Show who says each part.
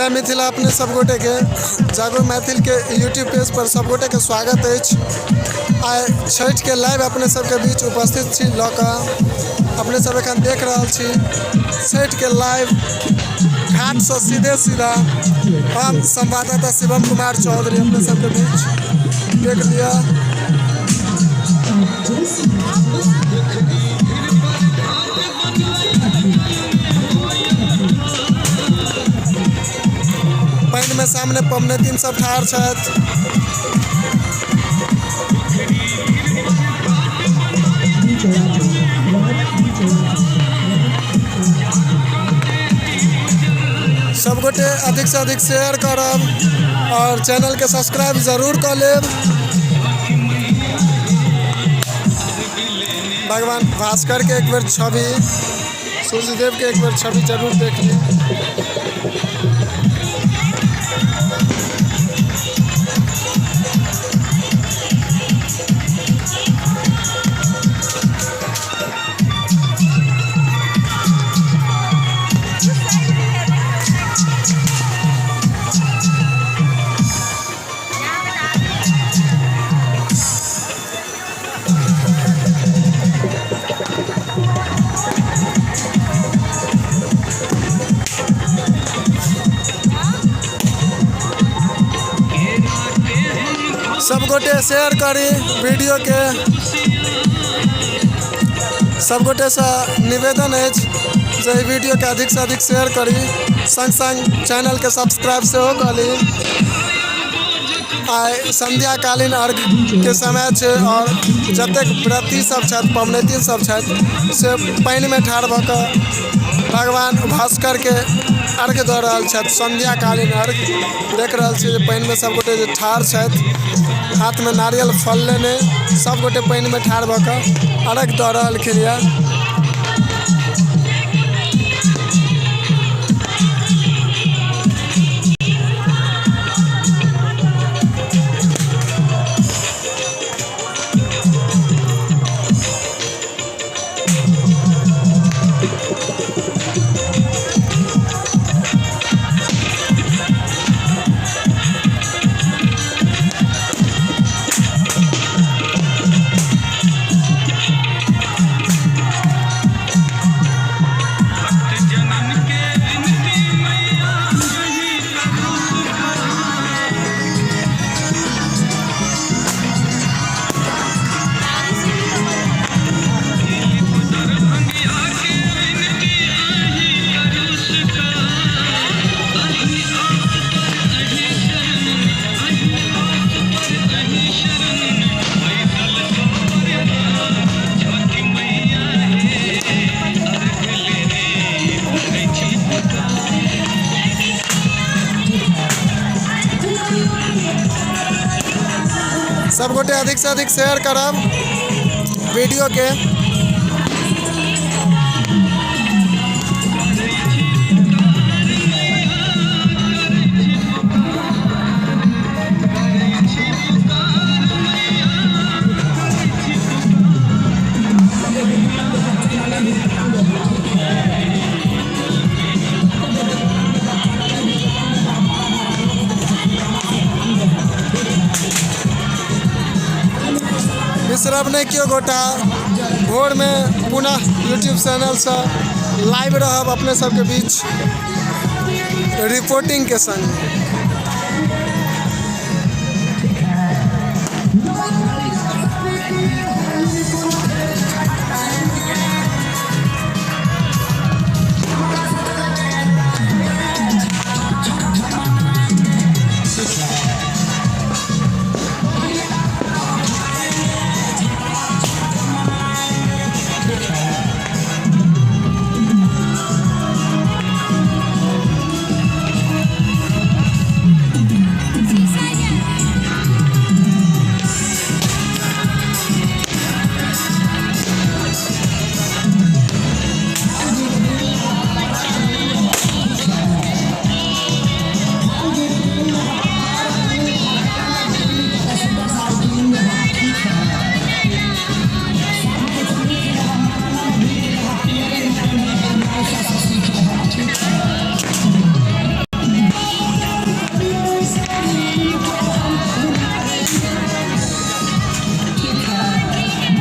Speaker 1: जय मिथिला अपने सब गोटे के जागो मैथिल के यूट्यूब पेज पर सब गोटे के स्वागत अछि। आइ छठि के लाइव अपने सबके बीच उपस्थित छी लऽ कऽ अपने सब एखन देख रहल छी छठि के लाइव घाट से सीधे सीधा। हम संवाददाता शिवम कुमार चौधरी अपने सबके बीच देख लिअ। पानि में सामने पबनैतिन सब ठाढ़ छथि। सब गोटे अधिक से अधिक शेयर करब और चैनल के सब्सक्राइब जरूर कऽ लेब। भगवान भास्कर के एक बेर छवि, सूर्यदेव के एक बेर छवि जरूर देख ली। सब गोटे शेयर करी वीडियो के। सब गोटे से निवेदन अछि जे एहि वीडियो के अधिक से अधिक शेयर करी, संग संग चैनल के सब्सक्राइब सेहो कऽ ली। आइ संध्याकालीन अर्घ के समय छै और जतेक व्रती सब छथि, पबनैतिन सब छथि, से पानि में ठाढ़ भऽ कऽ भगवान भास्कर के अर्घ दऽ रहल छथि। संध्याकालीन अर्घ देख रहल छी जे पानि में सब गोटे जे ठाढ़ छथि, हाथ में नारियल फल लेने सब गोटे पानि में ठाढ़ भऽ कऽ अर्घ दऽ रहलखिन ये। सब गोटे अधिक से अधिक शेयर करब वीडियो के। बिसरब नहि केओ गोटा, भोरमे पुनः यूट्यूब चैनलसँ लाइव रहब अपने सबके बीच रिपोर्टिंगके संग।